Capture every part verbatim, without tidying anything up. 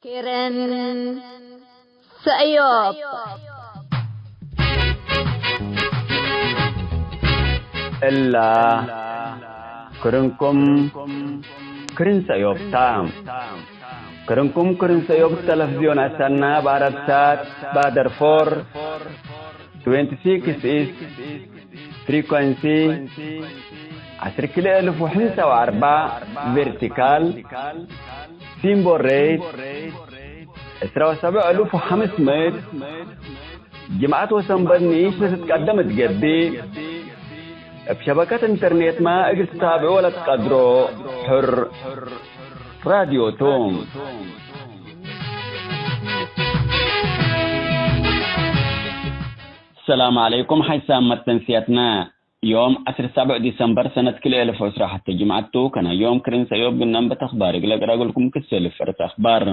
ክርን ሰእዮብ። እላ ክርንኩም ክርን ሰእዮብ ታ። ክርንኩም ክርን ሰእዮብ ተለፍዝዮን አሰና፣ በአረብ ሳት፣ ባደር ፎር፣ ትዌንቲ ሲክስ ኢስት ፍሪኮንሲ፣ ዐስር ክልኤ እልፍ ወሕምሳ ወአርበዕ ቬርቲካል፣ ሲምቦል ሬት፣ ዕስራ ወሰብዕ እልፍ ወሐምስ ምእት፣ ጅምዐት ወሰንበት ንኢሽ ለትትቀደም እት ገብእ፣ እብ ሸበከት ኢንተርኔትመ እግል ትታብዖ ለትቀድሮ ሕር ራድዮ ቱ። ሰላም ዐለይኩም፣ ሐይሳም መተንስያትነ። ዮም ዐስር ሰብዕ ዲሰምበር ሰነት ክልኤ እልፍ ወዕስራ ሐቴ ጅምዐት ቱ። ከነ ዮም ክርን ሰእዮብ ግናም በት አኽባር እግል አቅረብልኩም ክሰል ፈርት አኽባር።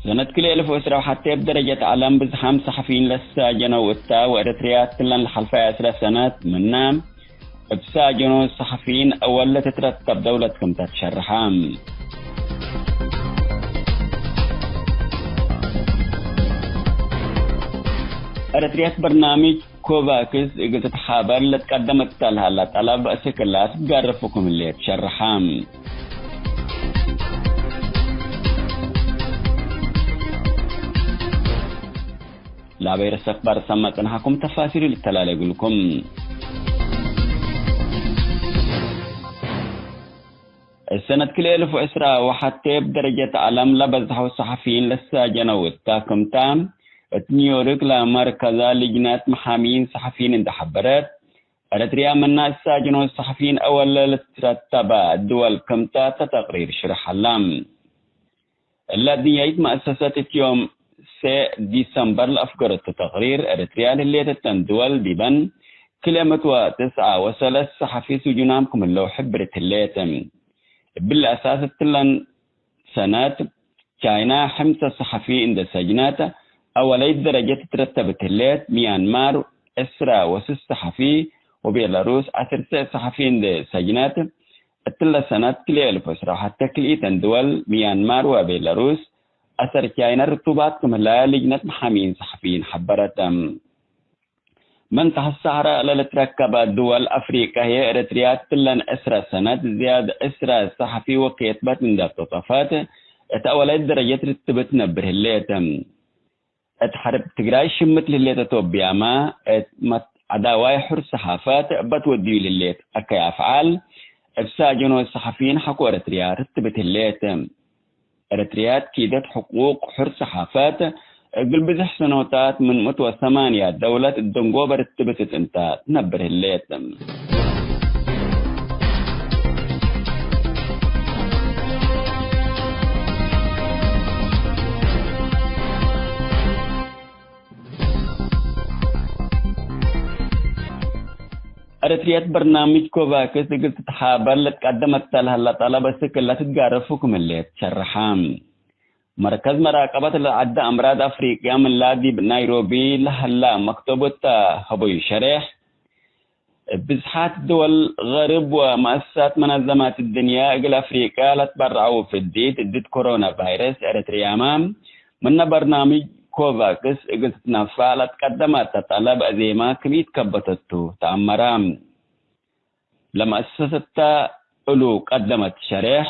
ሰነት ክልኤ እልፍ ወዕስራ ወሐቴ እብ ደረጀት ዐለም ብዝሓም ሰሐፊይን ለሳጀነው እታ፣ ወኤረትርያ እትለን ለሐልፈየ ዐስረ ሰነት ምነ እብ ሳጀኖ ሰሐፊይን አወል ለትትረተብ ደውለት ክምተ ትሸርሐ። ኤረትርያ እት በርናምጅ ኮቫክስ እግል ትትሓበር ለትቀደመት ለሀላ ጠለብ አስክ እላ ትጋረፉኩም ህሌት ሸርሐ። ለአበይ ርእሰ አክባር ሰመ ጽንሐኩም ተፋሲሉ ልተላሌ እግልኩም። እሰነት ክልኤ እልፍ ወዕስራ ወሐቴ እብ ደረጀት ዐለም ለበዝሐው ሰሐፊይን ለሳጀነው እታ ክምታ፣ እት ኒውዮርክ ለመርከዛ ልጅነት መሓሚይን ሰሐፊይን እንዴ ሐበረት፣ ኤረትርያ ምነ እሳጅኖ ሰሐፊይን አወለ ልትረተበ ድወል ክምተ ተተቅሪር ሽርሐ ዐለ። እለ አድንያይት መአሰሰት እት ዮም ሴዕ ዲሰምበር ለአፍገረቱ ተቅሪር፣ ኤረትርያ ለህሌት እተን ድወል ዲበን ክልኤ ምእት ወትስዐ ወሰለስ ሰሐፊ ስጁናም ክም ህለው ሕብርት ህሌት። እብሊ አሳስ እትለን ሰነት፣ ቻይና ሕምሰ ሰሐፊ እንዴ ሰጅነት፣ አወለይት ደረጀት ትረተብት ህሌት። ሚያንማር ዕስራ ወስስ ሰሐፊ ወቤላሩስ ዐስር ሰሐፊ እንዴ ሰጅነት፣ እትለ ሰነት ክልኤ እልፍ ወዕስራ ወሐቴ ክልኢተን ድወል፣ ሚያንማር ወቤላሩስ፣ አሰር ቻይና ርቱባት ክም ህላየ ልጅነት መሓሚይን ሰሐፊይን ሐበረት። ምን ተሐት ሰሐረ ለልትረከበ ድወል አፍሪቀ ህዬ፣ ኤረትርያ እትለን ዕስረ ሰነት ዝያድ ዕስረ ሰሐፊ ወኬትበት እንዴ አብጠጠፈት፣ እት አወላይት ደረጀት ርትብት ነብር ህሌት። እት ሐርብ ትግራይ ሽምት ለህሌት አቶብያመ፣ እት መትዐዳዋይ ሑር ሰሓፈት እበ ትወድዩ ለህሌት አከይ አፍዓል፣ እብ ሳጀኖ ሰሐፊይን ሐቆ ኤረትርያ ርትብት ህሌት። ኤረትርያ ኪደት ሕቁቅ ሑር ሰሓፈት፣ እግል ብዝሕ ሰኖታት ምን ምእት ወሰማንያ ደውለት እት ደንጎበ ርትብት እት እንተ ትነብር ህሌት። ኤረትርየት በርናምጅ ኮቫክስ እግል ትትሓበር ለትቀደመተ ለሀላ ጠለብ አስክ እለ ትትጋረፉ ክም ህሌት ሸርሐ። መርከዝ መራቀበት ለዐደ አምራድ አፍሪቅያ ምንላ ዲብ ናይሮቢ ለሀላ መክተቡ እተ ሀበዩ ሸሬሕ፣ እብ ብዝሓት ድወል ገርብ ወመአሰሳት መነዘማት እድንያ እግል አፍሪቅያ ለትበረዐው ፍዲት እድት ኮሮና ቫይረስ፣ ኤረትርያመ ምነ በርናምጅ ኮቫክስ እግል ትትነፈዕ ለትቀደመተ ጠለብ አዜመ ክም ኢትከበተቱ ተአመረ። ለመአሰሰተ እሉ ቀደመት ሸሬሕ፣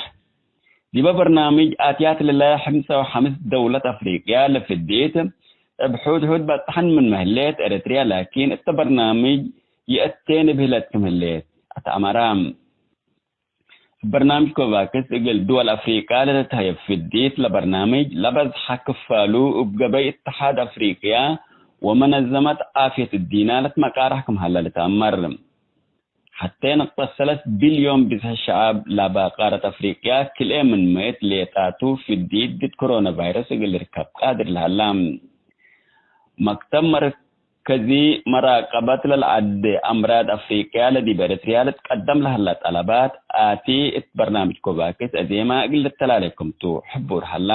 ዲበ በርናምጅ አትያት ለለ ሕምሰ ወሐምስ ደውለት አፍሪቅያ ለፍዲት እብ ሑድ ሑድ በጽሐን ምንመ ህሌት፣ ኤረትርያ ላኪን እተ በርናምጅ ይአቴን እብ ህለት ክም ህሌት አትአመረ። በርናምጅ ኮቫክስ እግል ድወል አፍሪቀ ለልትሀየብ ፍዲት ለበርናምጅ ለበዝሐ ክፋሉ እብ ገበይ እትሓድ አፍሪቅያ ወመነዘመት ዓፍየት እዲና ለትመቃራሕ ክም ሀለ ልትአመር። ሐቴ ንቅጠት ሰለስ ቢልዮን ብዝሐ ሸዐብ ላበ ቃረት አፍሪቅያ ክልኤ ምን ምእት ሌጣቱ ፍዲት ድድ ኮሮና ቫይረስ እግል ልርከብ ቃድር ለሀላ። መክተብ መርከዚ መራቀበት ለልዐድ አምራድ አፍሪቅያ ለዲብ ኤረትርያ ልትቀደም ለሀላ ጠለባት አቲ እት በርናምጅ ኮቫክስ አዜማ እግል ልተላሌ ክምቱ ሕቡር ሀላ።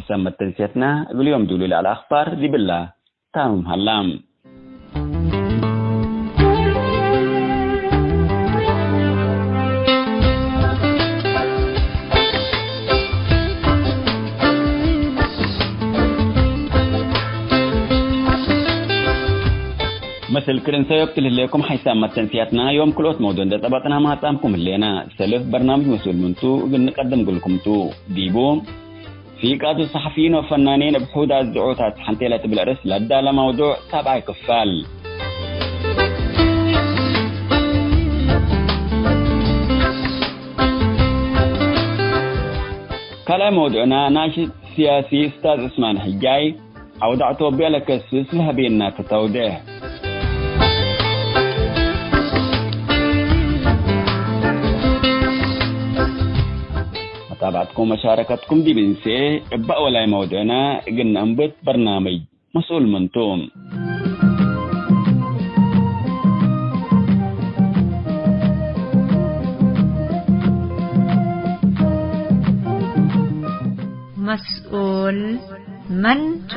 ሰመት ተንስየትና እግል ዮም ዱሉ ለዐለ አኽባር ዲብላ ታምም ሀላ። ምስል ክርን ሰዮብ ትልህሌኩም ሓይሳም መተንስያትና ዮም ክልኦት መውዱዕ እንደ ጸባጥና ማጻምኩም ህሌና። ሰልፍ በርናምጅ መስኡል ምንቱ እግል ንቀድም ግልኩም ቱ። ዲቡ ፊቃቱ ሰሐፊይን ወፈናኔን እብ ሑድ አዝዖታት ሐንቴ ለትብል ርእስ ለዳለ መውዱዕ ሳብዓይ ክፋል። ካልኣይ መውዱዕና ናሽጥ ስያሲ እስታዝ ዑስማን ሕጃይ፣ አውዳዕ ቶብያ ለከስስ ለሀቤና ተተውዴሕ። መታብዐትኩም ወመሻረከትኩም ዲብ እንሴ፣ እበ አወላይ መውዱዕና እግል ነአንብት በርናምጅ መስኡል ምንቱ። መስኡል መንቱ።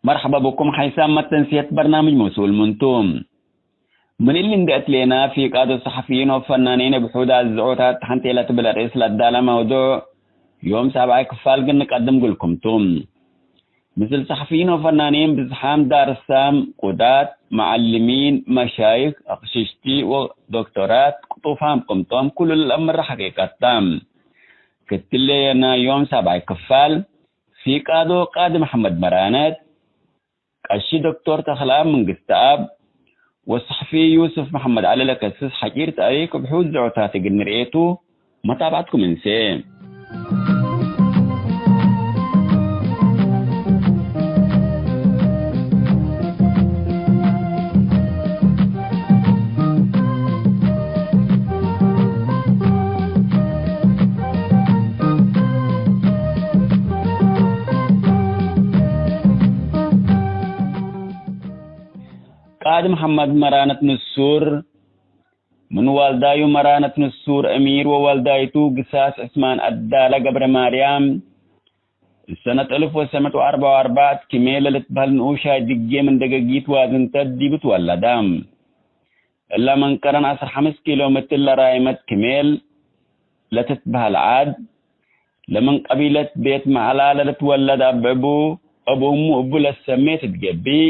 መርሐባ ብኩም ሓይሳም መተንስየት በርናምጅ መስኡል ምንቱ። ምን እሊ እንዴ እትሌና፣ ፊቃዶ ሰሐፊይን ወፈናኔን እብ ሑድ አዝዖታት ሐንቴ ለትብል ርእስ ለዳለ መውዱዕ ዮም ሳብዓይ ክፋል ግን ንቀድም ግልኩም ቱ። ምስል ሰሐፊይን ወፈናኔን ብዝሓም ዳርሳም፣ ቁዳት፣ መዐልሚን፣ መሻይክ፣ አቅሽሽቲ ወዶክቶራት ቅጡፋም ቅምጦም ኩሉ ለአምረ ሐቂቀት ተ። ክትሌየና ዮም ሳብዓይ ክፋል ፊቃዶ ቃዲ መሐመድ መራነት፣ ቀሺ ዶክቶር ተኽለአብ መንግስተአብ ወሰሕፊ ዩስፍ መሐመድ ዐሊ ለከስስ ሐጪር ታሪክ እብ ሑድ ዝዑታት እግል ንርኤ ቱ፣ መታብዐትኩም እንሴ። ቃዲ መሐመድ መራነት ንሱር፣ ምን ዋልዳዩ መራነት ንሱር እሚር ወዋልዳይቱ ግሳስ ዕስማን አዳለ ገብረ ማርያም፣ ሰነት አልፍ ወሰመት ወአርበዕ ወአርበዕ ክሜል ለልትበህል ንኡሻይ ድጌ ምን ደገጊት ዋዝንተት ዲብ ትወለደ። እለ ምን ከረን ዐስር ሐምስ ኪሎ ሜትር ለራይመት ክሜል ለትትበህል ዐድ፣ ለምን ቀቢለት ቤት መዐላ ለልትወለድ አብዕቡ እብ እሙ እቡ ለሰሜ ትትገብእ፣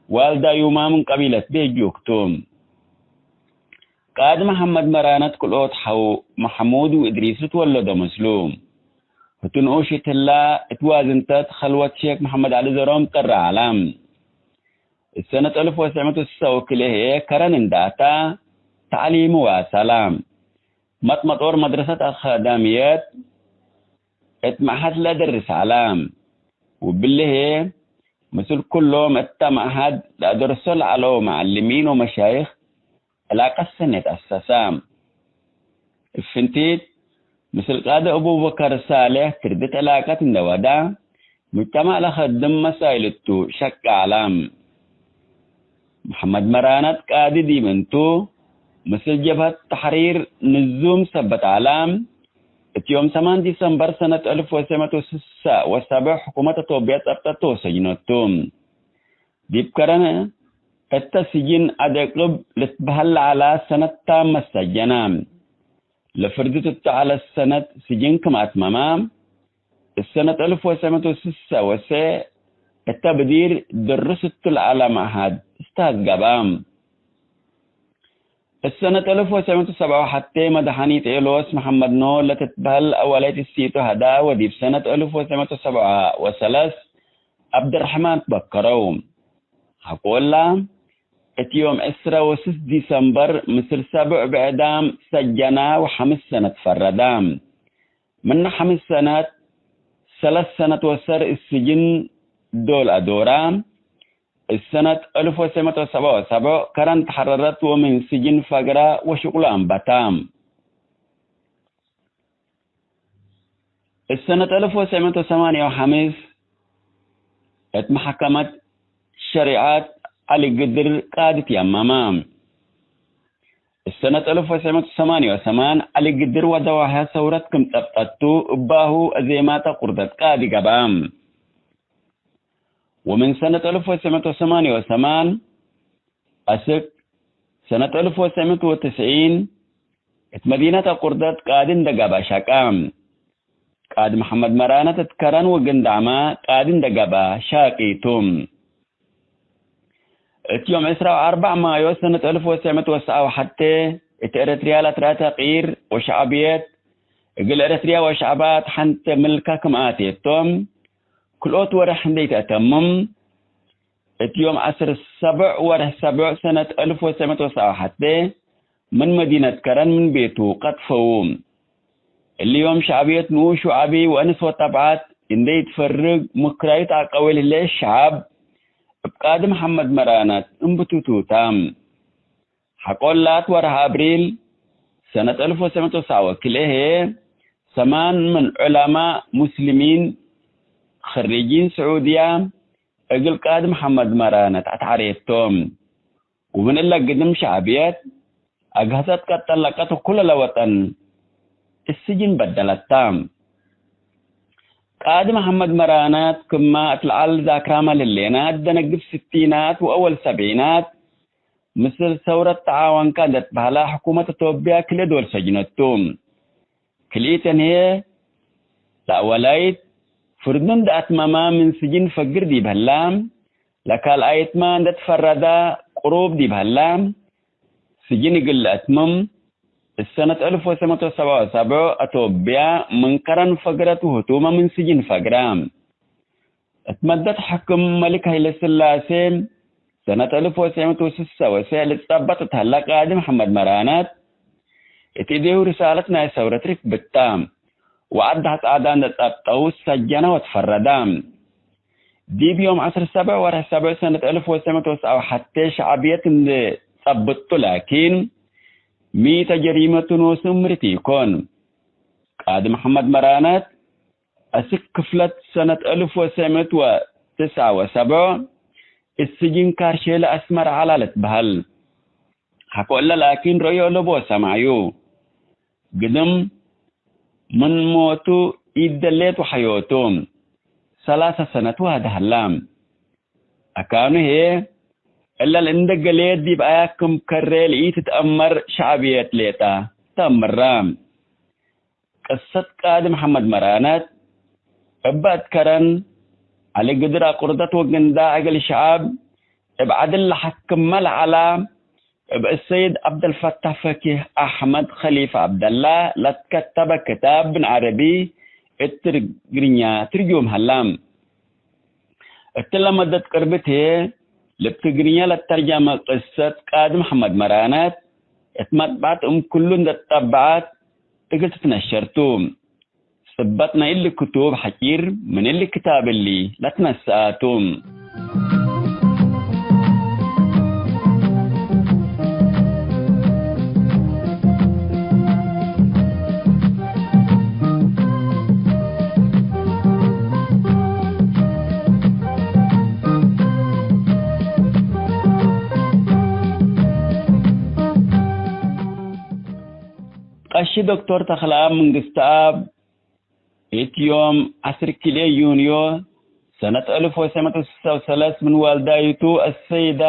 ዋልዳዩማ ምን ቀቢለት ቤት ጁክ ቱ። ቃዲ መሐመድ መራነት ክልኦት ሐው መሐሙድ ወእድሪስ ልትወለዶ ምስሉ። ህቱ ንኡሽ እትላ እት ዋዝንተት ኸልወት ሼክ መሐመድ ዐሊ ዘሮም ቀረ ዐለ። እሰነት አልፍ ወትስዕ መቱ ወስሳ ወክልኤ ህዬ ከረን እንደ አታ ተዕሊሙ ዋሰለ። መጥመጦር መድረሰት አካዳምየት እት መዕሀድ ለደርስ ዐለ። ወብልሄ ምስል ኩሎም እተ መዕሀድ ለአደርሶ ለዐለው መዐልሚን ወመሻይኽ ዕላቀት ሰኔት አሰሰ። እብ ፍንቲት ምስል ቃዲ አቡበከር ሳሌሕ ትርድት ዕላቀት እንደ ወዳ፣ ሙጅተማዕ ለከድም መሳይል እቱ ሸቅ ዐለ። መሐመድ መራነት ቃዲ ዲብ እንቱ፣ ምስል ጀብሀት ተሕሪር ንዙም ሰበት ዐለ። እት ዮም ሰማን ዲሰምበር ሰነት አልፍ ወትስዕ መቱ ወስሳ ወሰብዕ ሕኩመት አቶብያ ጸብጠቱ ወሰጅነቱ። ዲብ ከረን እተ ስጅን አደቅብ ልትበሀል ለዐላ ሰነት ታመ ሰጀነ። ለፍርድት እቱ ዐለት ሰነት ስጅን ክም አትመመ፣ እሰነት አልፍ ወትስዕ መቱ ወስሳ ወሰ እተ ብዲር ድርስ እቱ ለዐለ መዕሀድ እስታዝ ገብአ። እሰነት አልፍ ወትስዕ መቱ ወሰብዓ ወሐቴ መድሐኒ ጤሎስ መሐመድ ኖር ለትትበህል አወላይት እሲቱ ሀዳ ወዲብ ሰነት አልፍ ወትስዕ መቱ ወሰብዓ ወሰለስ ዐብደርሕማን ትበከረው። ሐቆላ እት ዮም ዕስረ ወስስ ዲሰምበር ምስል ሰብዕ ብዕዳም ሰጀና ወሐምስ ሰነት ፈረዳ። ምነ ሐምስ ሰነት፣ ሰለስ ሰነት ወሰር እት ስጅን ዶል አዶራ። እት ሰነት አልፍ ወትስዕ መቱ ወሰብዓ ወሰብዕ ከረን ተሐረረት ወምን ስጅን ፈግራ ወሽቁላ አንበታ። እት ሰነት አልፍ ወትስዕ መቱ ወሰማንያ ወሐምስ እት መሐከመት ሸሪዐት ዐሊ ግድር ቃዲ ትያማመ። እሰነት አልፍ ወትሰዕ ምእት ወሰማንየ ወሰማን ዐሊ ግድር ወደዋሀ ሰውረት ክም ጸብጠቱ እባሁ አዜማተ ቁርደት ቃዲ ገብአ። ወምን ሰነት አልፍ ወትሰዕ ምእት ወሰማንየ ወሰማን አስክ ሰነት አልፍ ወትሰዕ ምእት ወትስዒን እት መዲነት አቁርደት ቃዲ እንደ ገብአ ሸቀ። ቃዲ መሐመድ መራነት እት ከረን ወግንዳዕመ ቃዲ እንደ ገብአ ሻቂ ቱ። እት ዮም ዕስራ ወአርበዕ ማዮ ሰነት አልፍ ወትሰዕ ምእት ወትስዓ ወሐቴ እት ኤረትርያ ለትረአ ተቅይር ወሸዕብየት እግል ኤረትርያ ወሸዕባ እት ሐንቴ ምልከ ክም አቴቶም ክልኦት ወርሕ እንዴ ኢተአተምም እት ዮም ዐስር ሰብዕ ወርሕ ሰብዕ ሰነት አልፍ ወትሰዕ ምእት ወትስዓ ወሐቴ ምን መዲነት ከረን ምን ቤቱ ቀጥፈዉ። እሊ ዮም ሸዕብየት ንኡሽ ወዐቢ ወእንስ ወጠብዓት እንዴ ኢትፈርግ ምክራዩ ተአቀዌ ለህሌ ሸዐብ እብ ቃዲ መሐመድ መራነት እንብቱቱ ተ። ሐቆላት ወርሕ አብሪል ሰነት አልፍ ወትሰዕ ምእት ወትስዓ ወክልኤ ህዬ ሰማን ምን ዑለማእ ሙስሊሚን ክሪጂን ስዑድያ እግል ቃዲ መሐመድ መራነት አትዐሬቶም። ወምን እለ ግድም ሸዕብየት አግሀዘት ቀጠለቀት ኩለ ለወጠን እስጅን በደለታ። ቃዲ መሐመድ መራነት ክማ እት ለዐል ዛክራመ ለህሌነ እት ደነግብ ስቲናት ወአወል ሰብዒናት ምስል ሰውረት ተዓወንከ እንዴ ትበህለ ሕኩመት ኢትዮጵያ ክልኤ ዶል ሰጅነቱ። ክልኢተን ህዬ ለአወላይት ፍርዱ እንዴ አትመመ ምን ስጅን ፈግር ዲብ ህላ፣ ለካልኣይትመ እንዴ ትፈረደ ቅሩብ ዲብ ህላ፣ ስጅን እግል ለአትምም፣ እሰነት አልፍ ወትሰዕ ምእት ወሰብዓ ወሰብዕ አቶብያ ምን ከረን ፈግረት ወህቱመ ምን ስጅን ፈግረ። እት መደት ሕክም መሊክ ሀይለስላሴ፣ ሰነት አልፍ ወትሰዕ ምእት ወስሳ ወሰዕ ልትጸበጥ እት ሀለ ቃዲ መሐመድ መራነት፣ እት እዴሁ ርሳለት ናይ ሰውረት ርክብት ተ። ወዐድ ሐጻዳ እንዴ ጸብጠው ሰጀነ ወትፈረደ። ዲብ ዮም ዐስር ሰብዕ ወርሕ ሰብዕ ሰነት አልፍ ወትሰዕ ምእት ወትስዓ ወሐቴ ሸዕብየት እንዴ ጸብጡ ላኪን፣ ሚ ተጀሪመቱ ኖሱ እምርት ኢኮን። ቃዲ መሐመድ መራነት፣ አስክ ክፍለት ሰነት አልፍ ወትሰዕ ምእት ወትስዓ ወሰብዕ፣ እት ስጅን ካርሼለ አስመረ ዐላ ልትበህል። ሐቆ እለ ላኪን ረአዮ ለቦ ሰማዩ። ግድም ምን ሞቱ ኢደሌት ወሐዮቱ ሰላሰ ሰነት ወሀደ ሀላ። አካኑ ህዬ እለ ለእንደ ገሌት ዲብ አያ ክም ከሬ ለኢትትአመር ሸዕብየት ሌጠ ተአምራ። ቅሰት ቃዲ መሐመድ መራነት፣ እበ እት ከረን ዐሊ ግድር አቁርደት ወግንዳዕ እግል ሸዐብ እብ ዐድል ለሐክመ ለዐላ፣ እብ እሰይድ ዐብደልፈታህ ፈኪህ አሕመድ ከሊፈ ዐብደላ ለትከተበ ክታብ ምን ዐረቢ እት ትግርኛ ትርጁም ሀላ። እትለ መደት ቅርብት ህዬ፣ ለእብ ትግርኛ ለተርጀመ ቅሰት ቃዲ መሐመድ መራነት፣ እት መጥበዐት እም ክሉ እንዴ ትጠበዐት እግል ትትነሸር ቱ። ጽበጥ ናይ እሊ ክቱብ ሐጪር ምን እሊ ክታብ እሊ ለትነሰአ ቱ። ቀሺ ዶክቶር ተኽለአብ መንግስተአብ፣ እት ዮም ዐስር ክልኤ ዩንዮ ሰነት አልፍ ወትሰዕ ምእት ወስሳ ወሰለስ ምን ዋልዳይቱ አሰይዳ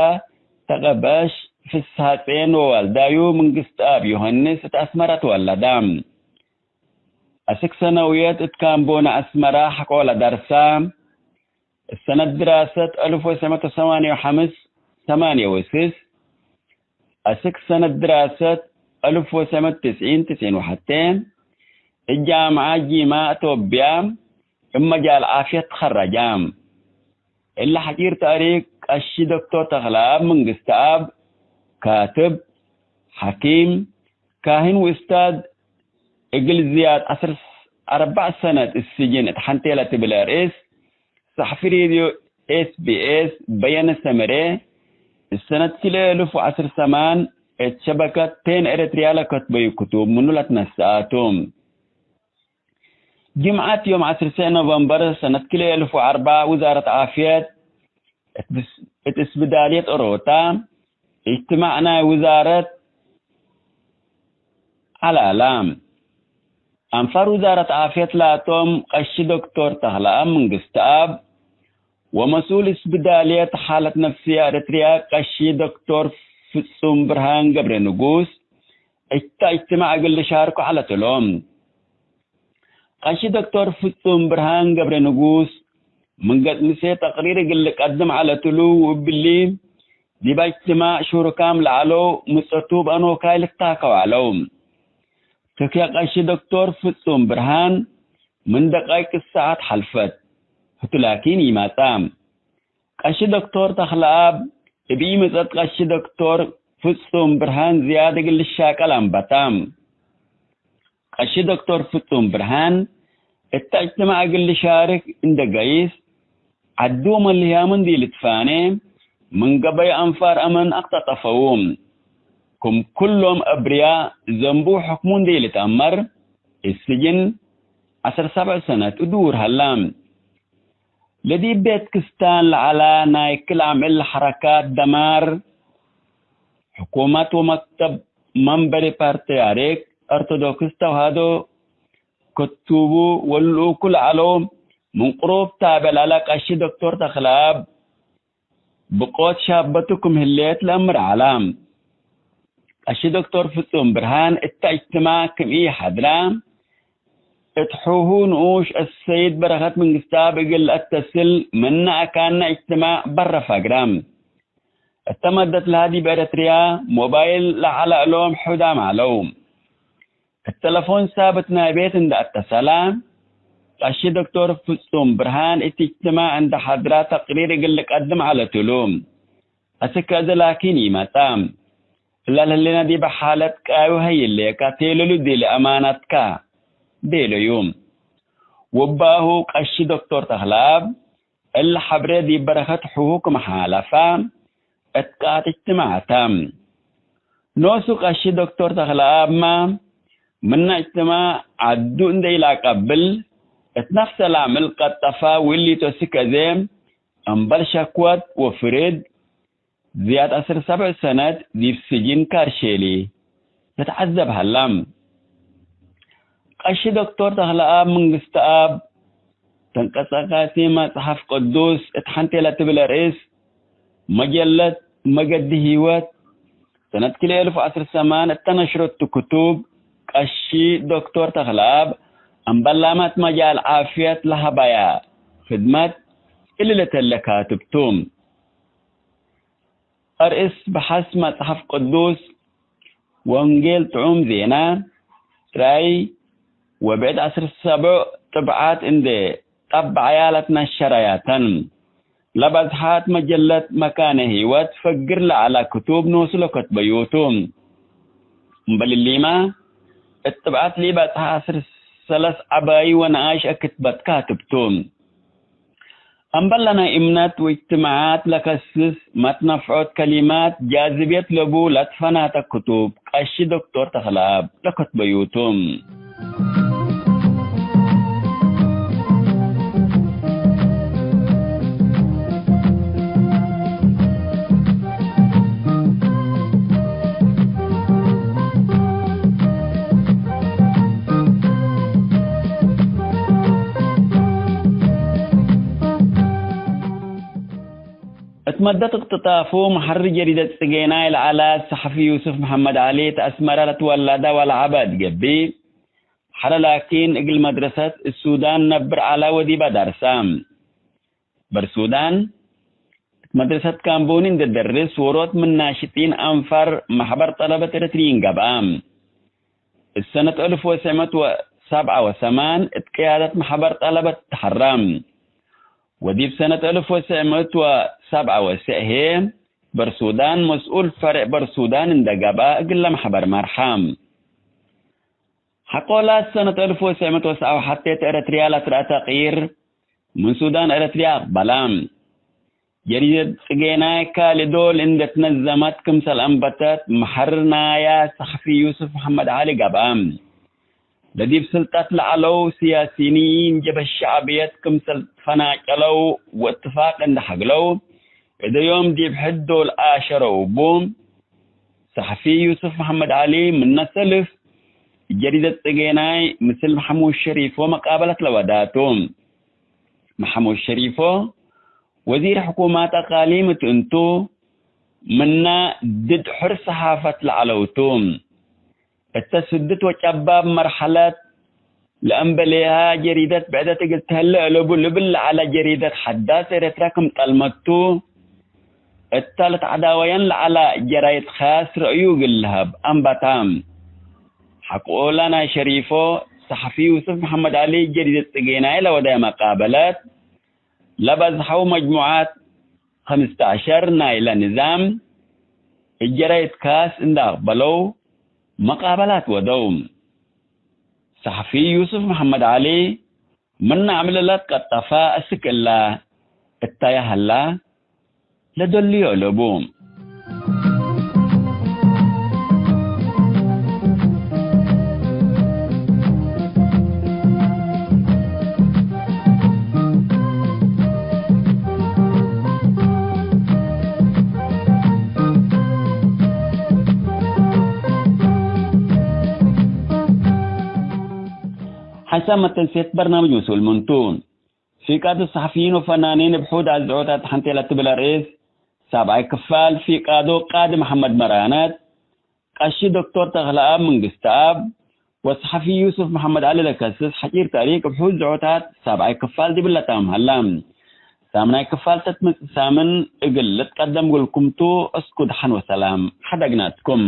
ተቀበሽ ፍስሐጼን ወዋልዳዩ መንግስተአብ ዮሐንስ እት አስመረ ተወለደ። አስክ ሰነውየት እት ካምቦነ አስመረ ሐቆለ ደርሰ። እት ሰነት ድራሰት አልፍ ወትሰዕ ምእት ወሰማንየ ወሐምስ ሰማንየ ወስስ፣ አስክ ሰነት ድራሰት አልፍ ወትሰዕ ምእት ወትስዒን ትስዒን ወሐቴ፣ እት ጃምዐ ጂማ አቶብያ እብ መጃል ዓፍየት ተኸረጃ። እሊ ሐጪር ተእሪክ ቀሺ ዶክቶር ተኽለአብ መንግስተአብ፣ ካትብ፣ ሐኪም፣ ካህን ወእስታዝ እግል ዝያድ ዐስር አርበዕ ሰነት እት ስጅን እት ሐንቴ ለትብል ርእስ ሰሕፊ ሬድዮ ኤስ ቢ ኤስ በየነ ሰመሬ፣ እት ሰነት ክልኤ እልፍ ወዐስር ሰማን እት ሸበከት ቴን ኤረትርያ ለከትበዩ ክቱብ ምኑ ለትነሰአ ቱ። ጅምዐት ዮም ዐስር ሰዕ ኖቨምበር ሰነት ክልኤ እልፍ ወአርበዕ ውዛረት ዓፍየት እት ብስ-፣ እት እስብዳልየት ኦሮታ፣ እጅትማዕ ናይ ውዛረት ዐላላ። አንፋር ውዛረት ዓፍየት ላቶም ቀሺ ዶክቶር ተኽለአብ መንግስትአብ ወመስኡል እስብዳልየት ሓለት ነፍስየ ኤረትርያ ቀሺ ዶክቶር ፍጹም ብርሃን ገብረ ንጉስ እተ እጅትማዕ እግል ልሻርኮ ዐለት እሎም። ቀሺ ዶክቶር ፍጹም ብርሃን ገብረ ንጉስ ምን ገጽ ምሴ ተቅሪር እግል ልቀድም ዐለት እሉ ወእብሊ ዲብ እጅትማዕ ሹሩካም ለዐለው ምጸቱ በአኖካይ ልታከው ዐለው። ትክየ ቀሺ ዶክቶር ፍጹም ብርሃን ምን ደቃይቅ ሰዓት ሐልፈት። ህቱ ላኪን ኢማጻ። ቀሺ ዶክቶር ተኽለአብ እብ ኢምጸት ቀሺ ዶክቶር ፍጹም ብርሃን ዝያድ እግል ልሻቀል አንበታ። ቀሺ ዶክቶር ፍጹም ብርሃን እተ እጅትማዕ እግል ልሻርክ እንደ ገይስ፣ ዐዱ ወመልህያሙ እንዲ ልትፋኔ፣ ምን ገበይ አንፋር አመን አቅጠጠፈዉ። ክም ኩሎም አብርያ ዘንቡ ሕክሙ እንዲ ልትአመር፣ እት ስጅን ዐስር ሰብዕ ሰነት እዱር ሀላ። ለዲብ ቤት ክስታን ለዐላ ናይ ክል አምዕል ሐረካት ደማር፣ ሕኩመት ወመክተብ መንበሪ ፓርትያርክ ኦርቶዶክስ ተውሃዶ ከቱቡ ወልኡኩ ለዐለው ምን ቅሩብ ታብዕ ለዐለ ቀሺ ዶክቶር ተኽለአብ ብቆት ሻበቱ ክም ህሌት ለአምር ዐላ። ቀሺ ዶክቶር ፍጹም ብርሃን እተ እጅትማዕ ክም ኢሐድራ፣ እት ሑሁ ንኡሽ አሰይድ በረኸት መንግስተአብ እግል ለአተስል ምነ አካነ እጅትማዕ በረ ፈግረ። እተ መደት ለሀ ዲብ ኤረትርያ ሞባይል ለዐለ እሎም ሑዳም ዐለው። እት ተለፎን ሳብት ናይ ቤት እንደ አተሰላ፣ ቀሺ ዶክቶር ፍጹም ብርሃን እት እጅትማዕ እንደ ሐድራ ተቅሪር እግል ልቀድም ዐለት እሉ። አስክ አዜ ላኪን ኢመጽአ። እለ ለህሌነ ዲበ ሓለት ቃዊ ሀይሌከ ቴለሉ ዲለ አማናትከ ቤለዩ። ወባሁ ቀሺ ዶክቶር ተኽለአብ እለ ሐብሬ ዲብ በረከት ሑሁ ክም ሓለፈ እት ቃት እጅትማዕ ተ። ኖሱ ቀሺ ዶክቶር ተኽለአብመ ምነ እጅትማዕ ዐዱ እንዴ ኢለአቀብል እት ነፍሰ ለአምዕል ቀጠፈ ወእሊቶ ስክ አዜ እምበል ሸክወት ወፍርድ ዝያድ ዐስር ሰብዕ ሰነት ዲብ ስጅን ካርሼሊ ልትዐዘብ ሀላ። ቀሺ ዶክቶር ተኽለአብ መንግስተአብ ተንቀሳቃሲ መጽሐፍ ቅዱስ እት ሐንቴ ለትብል አርእስ መጀለት መገዲ ህይወት ሰነት ክልኤ እልፍ ወዐስር ሰማን እተ ነሽረቱ ክቱብ ቀሺ ዶክቶር ተኽለአብ እምበላመት መጃል ዓፍየት ለሀበያ ክድመት እሊ ለተለ ካትብ ቱ። አርእስ በሐስ መጽሐፍ ቅዱስ፣ ወንጌል ጥዑም ዜና፣ ራእይ ወብዕድ ዐስር ሰብዕ ጥብዓት እንዴ ጠበዐያ ለትነሸረያ ተን። ለበዝሐት መጀለት መካነ ህይወት ፈግር ለዐለ ክቱብ ኖሱ ለከትበዩ ቱ። እምበል እሊመ፣ እት ጥብዓት ለኢበጽሐ ዐስር ሰለስ ዐባዪ ወነኣይሽ አክትበት ካትብ ቱ። እምበል ለናይ እምነት ወእጅትማዓት ለከስስ መትነፍዖት ከሊማት ጃዝብየት ለቡ ለትፈናተ ክቱብ ቀሺ ዶክቶር ተኽለአብ ለከትበዩ ቱ። እት መደት እቅትጣፉ፣ መሐርር ጀሪደት ጽጌናይ ለዐለ ሰሐፊ ዩስፍ መሐመድ ዐሊ፣ እት አስመረ ለትወለደ ወለዐበ እት ገብእ፣ ሐረ ላኪን እግል መድረሰት ሱዳን ነብር ዐለ ወዲበ ደርሰ። በርሱዳን፣ እት መድረሰት ካምቦኒ እንዴ ደርስ፣ ዎሮት ምን ናሽጢን አንፋር መሕበር ጠለበት ኤረትርዪን ገብአ። እት ሰነት አልፍ ወትሰዕ ምእት ወሰብዓ ወሰማን እት ቅያደት መሕበር ጠለበት ተሐራ። ወዲብ ሰነት አልፍ ወትሰዕ ምእት ወሰብዓ ወትሰዕ ህዬ፣ በርሱዳን መስኡል ፈሬዕ በርሱዳን እንዴ ገብአ፣ እግለ መሕበር መርሐ። ሐቆላት ሰነት አልፍ ወትሰዕ ምእት ወሰብዓ ወሐቴ እት ኤረትርያ ለትረአ ተቅይር፣ ምን ሱዳን ኤረትርያ አቅበላ። ጀሪደት ጽጌናይ ካልእ ዶል እንዴ ትነዘመት ክምሰል አንበተት፣ መሐርር ናያ ሰሐፊ ዩስፍ መሐመድ ዐሊ ገብአ። ለዲብ ስልጠት ለዐለው ስያሲኒን ጀብህት ሸዕብየት ክምሰል ትፈናጨለው ወእትፋቅ እንዴ ሐግለው፣ እደዮም ዲብ ሕድ ዶል አሸረው ቡ። ሰሐፊ ዩሱፍ መሐመድ ዐሊ ምነ ሰልፍ ጀሪደት ጽጌናይ ምስል መሐሙድ ሸሪፎ መቃበለት ለወዳቱ። መሐሙድ ሸሪፎ ወዚር ሕኩማት አቃሊም እት እንቱ፣ ምነ ድድ ሑር ሰሓፈት ለዐለው ቱ። እተ ስድት ወጨባብ መርሐለት ለእምበሌሃ ጀሪደት ብዕደት እግል ተህለ እለቡ ልብል ለዐለ ጀሪደት ሐዳስ ኤረትርያ ክም ጠልመቱ፣ እተ ለትዐዳወየን ለዐለ ጀራይድ ኻስ ረአዩ እግል ለሀብ አንበታ። ሐቆላ ናይ ሸሪፎ፣ ሰሐፊ ዩሱፍ መሐመድ ዐሊ ጀሪደት ጽጌናይ ለወደየ መቃበለት፣ ለበዝሐው መጅሙዓት ክምሰ ዐሸር ናይለ ንዛም እት ጀራይድ ካስ እንደ አቅበለው መቃበላት ወደው። ሰሐፊ ዩሱፍ መሐመድ ዐሊ ምነ አምዕል ለትቀጠፈ እስክ እለ እተየ ሀላ፣ ለደልዮ እለቡ። ሐሳብ መተንሴት በርናምጅ መስኡል ምንቱ። ፊቃዱ ሰሐፊይን ወፈናኒን እብ ሑድ አዝዖታት ሐንቴ ለትብል አርእስ ሳብዓይ ክፋል ፊቃዶ ቃዲ መሐመድ መራነት፣ ቀሺ ዶክቶር ተክለአብ መንግስተአብ ወሰሐፊ ዩሱፍ መሐመድ ዐሊ ለከስስ ሐጪር ተእሪክ እብ ሑድ ዝዖታት ሳብዓይ ክፋል ዲብለ ታምም ሀላ። ሳምናይ ክፋል ተትመጽእ ሳምን እግል ልትቀደም እግልኩም ቱ። እስኩ ደሐን ወሰላም ሐደግናትኩም።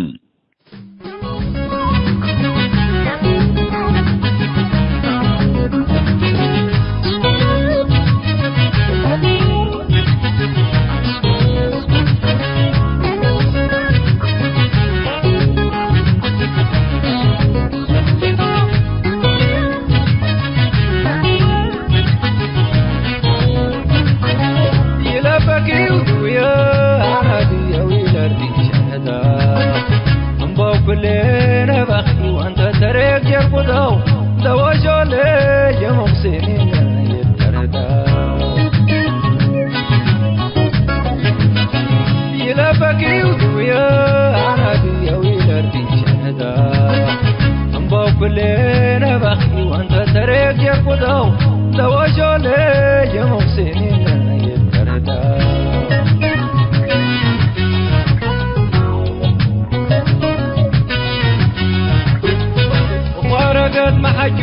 ቋረገት መሐጩ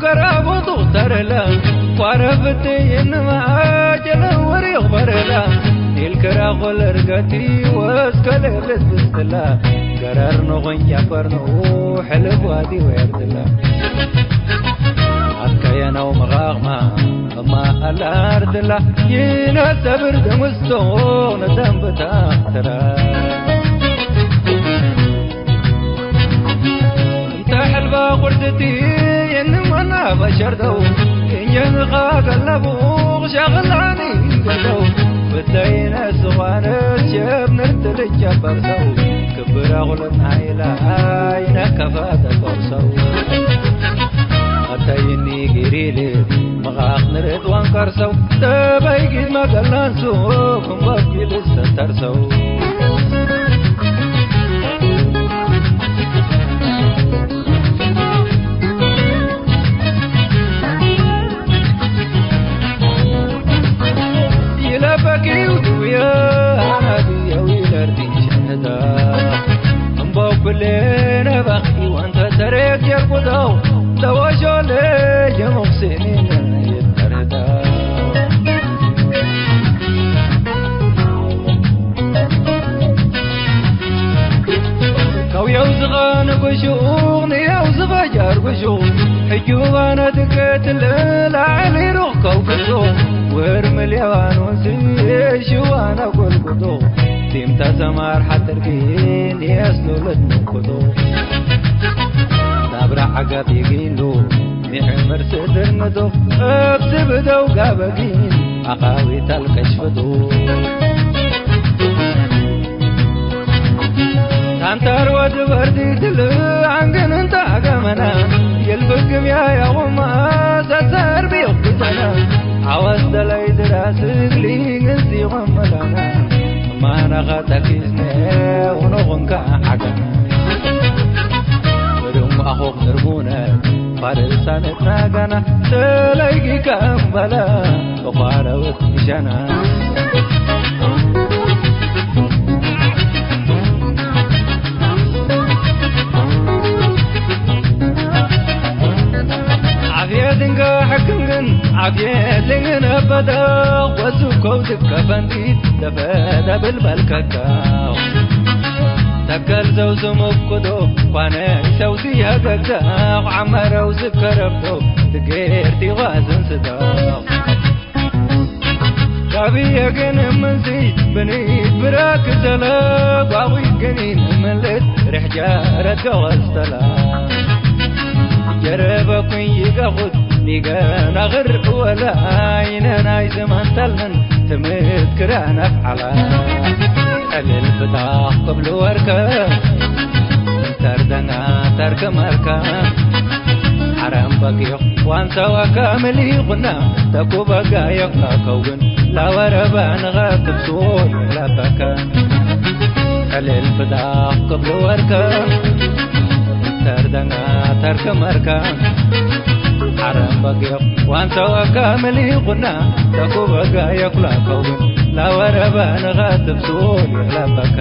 ገራቡ ዱክተርለ፣ ቋረብት ይንመ አጀለ ወሪቅ በርለ፣ ኒል ክራቆ ለርገቲ ወስከለ ልትብስትለ፣ ገረር ንጎኛ ፈርኑ ሕልብ ዋዲ ወየርድለ። አትከየነው መቃቅማ እማ አላርድላ፣ ይነሰብር ደምስቶ ነደንብታ ትረ። እንተ ሕልባ ቁርድቲ የንመና በሸርደው፣ እየንኻ ገለቡ ሸቕላኒ ገደው፣ ብደይነ ስዋነት ሸብ ንርት ልጨበርሰው፣ ክብረ ቁልናይላ አይነ ከፋተ ቆርሰው። አተይኒ ጊሪል መቃቅ ንርት ወንቀርሰው፣ ተበይጊት መገላንሱ ክም ወኪል እሰተርሰው። ይለበኪው ዱየ አናድየው ይለርዲ ሸህዳ። እምበው ኩሌነ በኺ ወንተ ተሬክ የርቁደው፣ ለወሾለ የሙሕሲኒነ ይተረዳ። ከውየው ዝኸ ንጉሹ፣ ንየው ዝኸ ጃርጉሹ፣ ሕጁ ባነ ትከትል ላዕሊ ሩኽ ከውክሶ፣ ወርም ሌዋኖስ ሽዋነ ጎልጉቶ፣ ቲምታ ሰማር ሐጥር ጊን የስኑ ልትንኩቶ፣ ናብራ ዐገብ ይጊሉ፣ ሚዕምር ስድር ምዶ፣ እብ ዝብደው ጋበጊን አቃዊት አልቀሽፍቱ። ታንታር ወድ በርዲትል አንገን እንተ አገመና፣ የልብግም ያያውማ ሰተር ቢዮክተና፣ አወስ ደላይ ድራ ስግሊ ግንዚቆም መላና፣ ማናኻ ተኪዝነ ወኖኽንካ ሐቀነ። ወደሙ ኣኾክ ንርጉነ፣ ፋርሳነት ናጋና፣ ተለይጊካ እምበለ፣ ወፋረወት ሸና። ዓፍየት እንገ ሕክም ግን፣ ዓፍየት ልንግን አበደኽ፣ ወሱ ከውድቅ ከፈንዲት፣ ተፈደ ብልበል ከከኽ። ተከል ዘውዝም እኩዶ፣ ኳነ ሰውሲ ሀገግዘኽ፣ ዓመረው ዝከረብዶ፣ ትጌር ቲጓዝን ስደኽ። ጋብየ ግን እምንዚ ብኒት ብራክ ዘለ፣ ጓዊ ግኒን እምልት ርሕ ጀረት ገወስተላ። ጀረበኩኝ ይገኹት ኒገ ናኽር ወላ፣ ይነ ናይ ዘማን ተልምን ትምት ክራን አፍዓላ። ዕልል ፍታኽ ክብሉ ወርከ፣ ተርደና ተርክ መርከ፣ ሐረም በጊዕ ዋንሳዋ ካምል ይኹና፣ ተኩበጋ የካ ከውን ላወረበ ንኸትብ ሱል ለበከ። ዕልል ፍታኽ ክብሉ ወርከ፣ ተርደና ተርክ መርከ፣ ሐረም በጊዕ ዋንሳዋ ካምል ይኹና፣ ተኩበጋ የኩላ ከውን ላወረበ ንኸትብ ሱል ለበከ።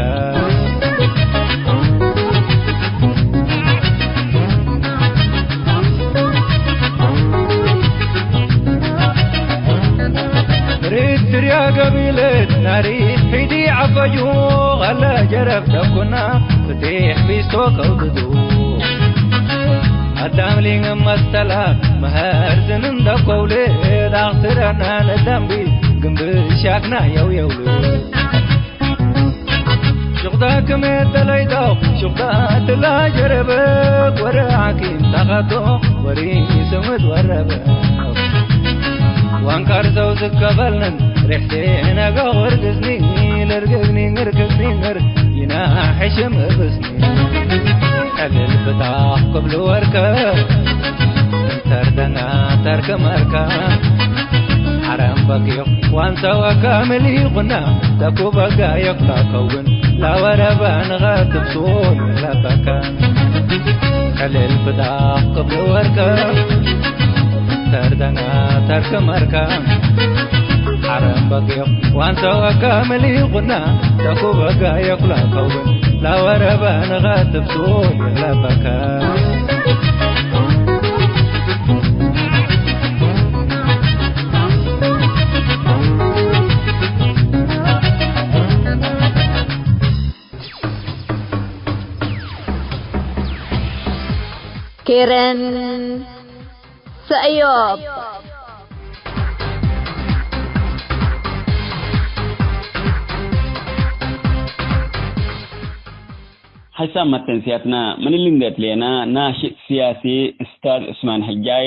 ሪትርያ ገቢለት ናሪ ሒዲ ዐፈዩ፣ ሀለ ጀረብ ተኩና ፍቴሕ ቢስቶ ከውድዱ። አዳም ሊንግ መስተላ መሀር ዝን እንደ ኮውልድ አክስረና ለደንቢ ግንብ ሻክና የው የውልድ። ሹቅታ ክም ተለይቶ ሹቅታ ትላ ጀረበክ ወረ ሐኪም ተኸቶ ወሪ ስምት ወረበ። ዋንካር ሰው ዝከበልንን ሬሕሴ ነገ ወርግዝኒ ለርግዝኒ ንርግዝኒ ንር ይና ሕሽም እብስኒ። ዕልል ፍታኽ ክብሉ ወርከ፣ ተርደና ተርክ መርከ፣ ሐረም በጊዕ ዋንሳዋ ካምል ይኹና፣ ተኩበጋ የኩላ ከውን ላወረበ ንኸትብ ሱል ለበከ። ዕልል ፍታኽ ክብሉ ወርከ፣ ተርደና ተርክ መርከ፣ ሐረም በጊዕ ዋንሳዋ ካምል ይኹና፣ ተኩበጋ የኩላ ከውን ላወረበ ንኸትብ ሱል ለበከ። ኬረን ሰእዮብ። ሐይሳም መተንስያትና ምን እሊ እንዴ ትሌና፣ ናሽጥ ስያሲ እስታዝ ዑስማን ሕጃይ፣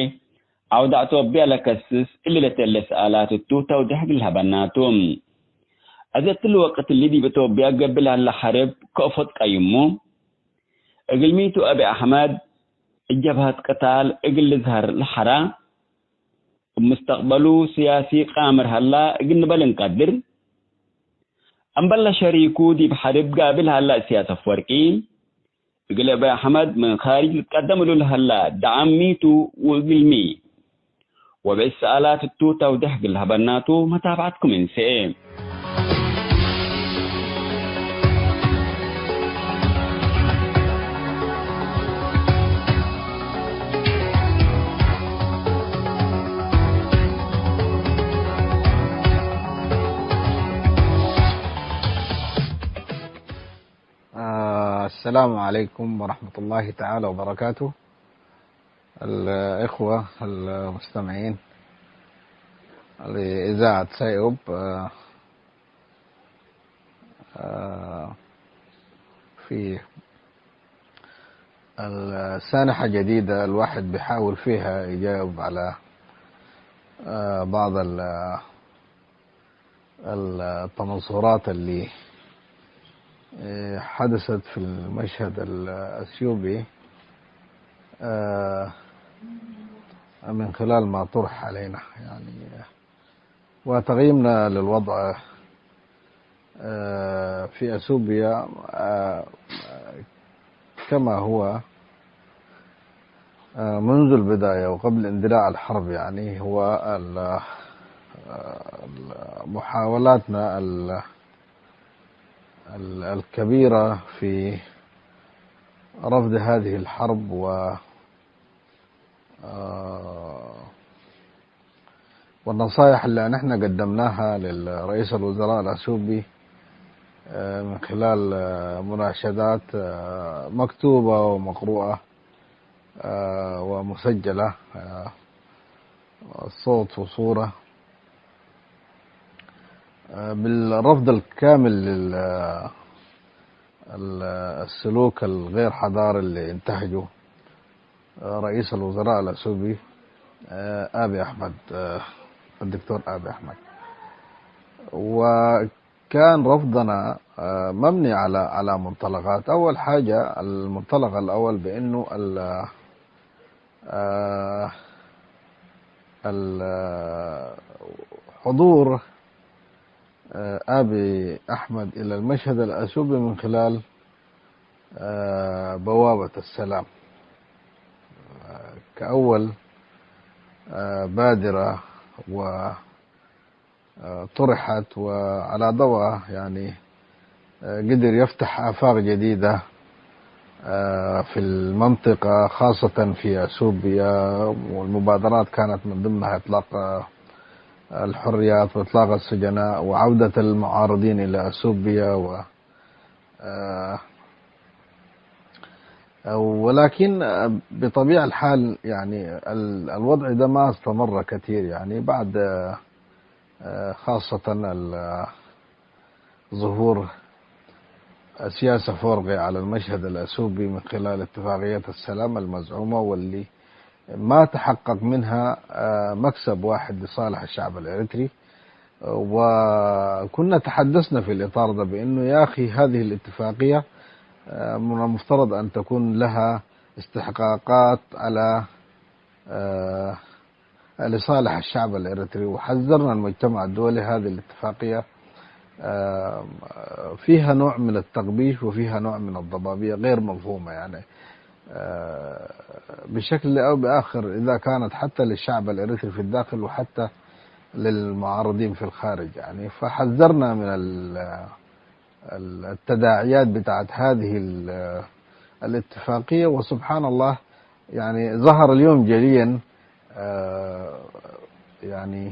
ዐውደ አቶብያ ለከስስ እሊ ለተሌ ሰኣላት እቱ ተውዴሕ እግል ሀበና ቱ። አዜ እትሊ ወቅት እሊ ዲብ አቶብያ ገብእ ለሀለ ሐርብ ከእፎ ትቀይሙ? እግልሚቱ አቢ አሕመድ እብ ጀብሀት ቅታል እግል ልዝሀር ለሐራ፣ እብ ሙስተቅበሉ ስያሲ ቃምር ሀላ እግል ንበል እንቀድር? እምበል ለሸሪኩ ዲብ ሐርብ ጋብል ሀላ እስያስ አፍወርቂ፣ እግል አቢ አሕመድ ምን ካርጅ ልትቀደም እሉ ለሀላ ደዓም ሚቱ ወእግል ሚ? ወብዕድ ሰኣላት እቱ ተውዴሕ እግል ሀበና ቱ፣ መታብዐትኩም እንሰኤ። آه، السلام عليكم ورحمة الله تعالى وبركاته. الإخوة المستمعين لإذاعة سيوب، آه، آه، في السانحة جديدة، الواحد بيحاول فيها يجاوب على، آه، بعض ال-، التمنصورات اللي، آه، حدثت في المشهد الأثيوبي، آه، من خلال ما طرح علينا، يعني، وتقييمنا للوضع، آه، في أثيوبيا، آه، كما هو، آه، منذ البداية وقبل اندلاع الحرب، يعني، هو ال-، آه، محاولاتنا ال-، ال-، الكبيرة في رفض هذه الحرب و، آه، والنصائح اللي نحن قدمناها للرئيس الوزراء الأثيوبي، آه، من خلال، آه، مناشدات، آه، مكتوبة ومقروءة، آه، ومسجلة، آه، صوت وصورة، آه، بالرفض الكامل لل-، آه، ال-، السلوك الغير حضاري اللي انتهجه، آه، رئيس الوزراء الأثيوبي، آه، آبي أحمد، آه، الدكتور آبي أحمد. وكان رفضنا، آه، مبني على، على منطلقات. أول حاجة، المنطلق الأول بأنه ال-، آه، ال-، حضور، آه، آبي أحمد إلى المشهد الأثيوبي من خلال، آه، بوابة السلام، آه، كأول، آه، بادرة و آه، طرحت، وعلى ضوءها، يعني، آه، قدر يفتح آفاق جديدة، آه، في المنطقة، خاصة في أثيوبيا. والمبادرات كانت من ضمنها إطلاق، آه، الحريات وإطلاق السجناء وعودة المعارضين إلى أثيوبيا و، آه، ولكن، آه، بطبيعة الحال، يعني، ال-، الوضع ده ما استمر كتير، يعني، بعد، آه، آه، خاصة ال-، آه، ظهور أسياس أفورقي على المشهد الأثيوبي من خلال اتفاقية السلام المزعومة، واللي ما تحقق منها، آه، مكسب واحد لصالح الشعب الإريتري. وكنا تحدثنا في الإطار ده بأنه يا أخي هذه الاتفاقية، آه، من المفترض أن تكون لها استحقاقات على، آه، لصالح الشعب الإريتري، وحذرنا المجتمع الدولي هذه الاتفاقية، آه، فيها نوع من التغبيش وفيها نوع من الضبابية غير مفهومة، يعني، آه، بشكل أو بآخر، إذا كانت حتى للشعب الإريتري في الداخل وحتى للمعارضين في الخارج، يعني، فحذرنا من ال-، ال-، التداعيات بتاعت هذه ال-، الاتفاقية. وسبحان الله، يعني، ظهر اليوم جليا، آه، يعني،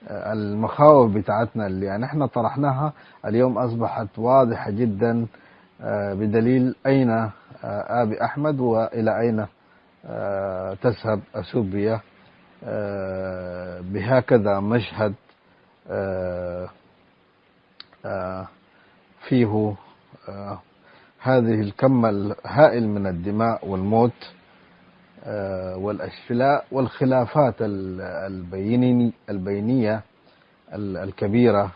آه، المخاوف بتاعتنا اللي، يعني، احنا طرحناها اليوم أصبحت واضحة جدا، آه، بدليل أين، آه، آبي أحمد وإلى أين، آه، تذهب أثيوبيا، آه، بهكذا مشهد، آه، آه، فيه، آه، هذه الكم الهائل من الدماء والموت، آه، والأشلاء والخلافات ال-، البيني-، البينية ال-، الكبيرة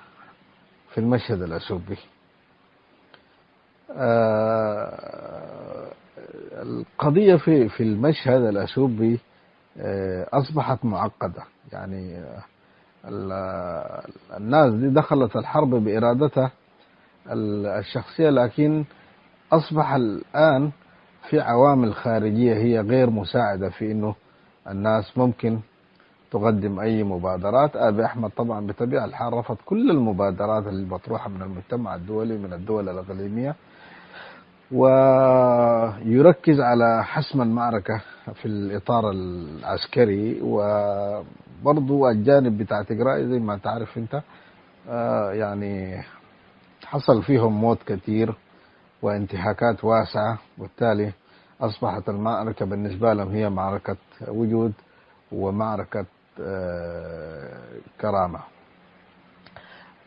في المشهد الأثيوبي. آه، القضية في، في المشهد الأثيوبي، آه، أصبحت معقدة. يعني، آه، ال-، الناس دي دخلت الحرب بإرادتها ال-، الشخصية، لكن أصبح الآن في عوامل خارجية هي غير مساعدة في إنه الناس ممكن تقدم أي مبادرات. أبي أحمد طبعًا بطبيعة الحال رفض كل المبادرات المطروحة من المجتمع الدولي ومن الدول الإقليمية، ويركز على حسم المعركة في الإطار العسكري. وبرضو الجانب بتاع تجرائي زي ما تعرف أنت، آه، يعني حصل فيهم موت كتير وانتهاكات واسعة، وبالتالي أصبحت المعركة بالنسبة لهم هي معركة وجود ومعركة، آه، كرامة.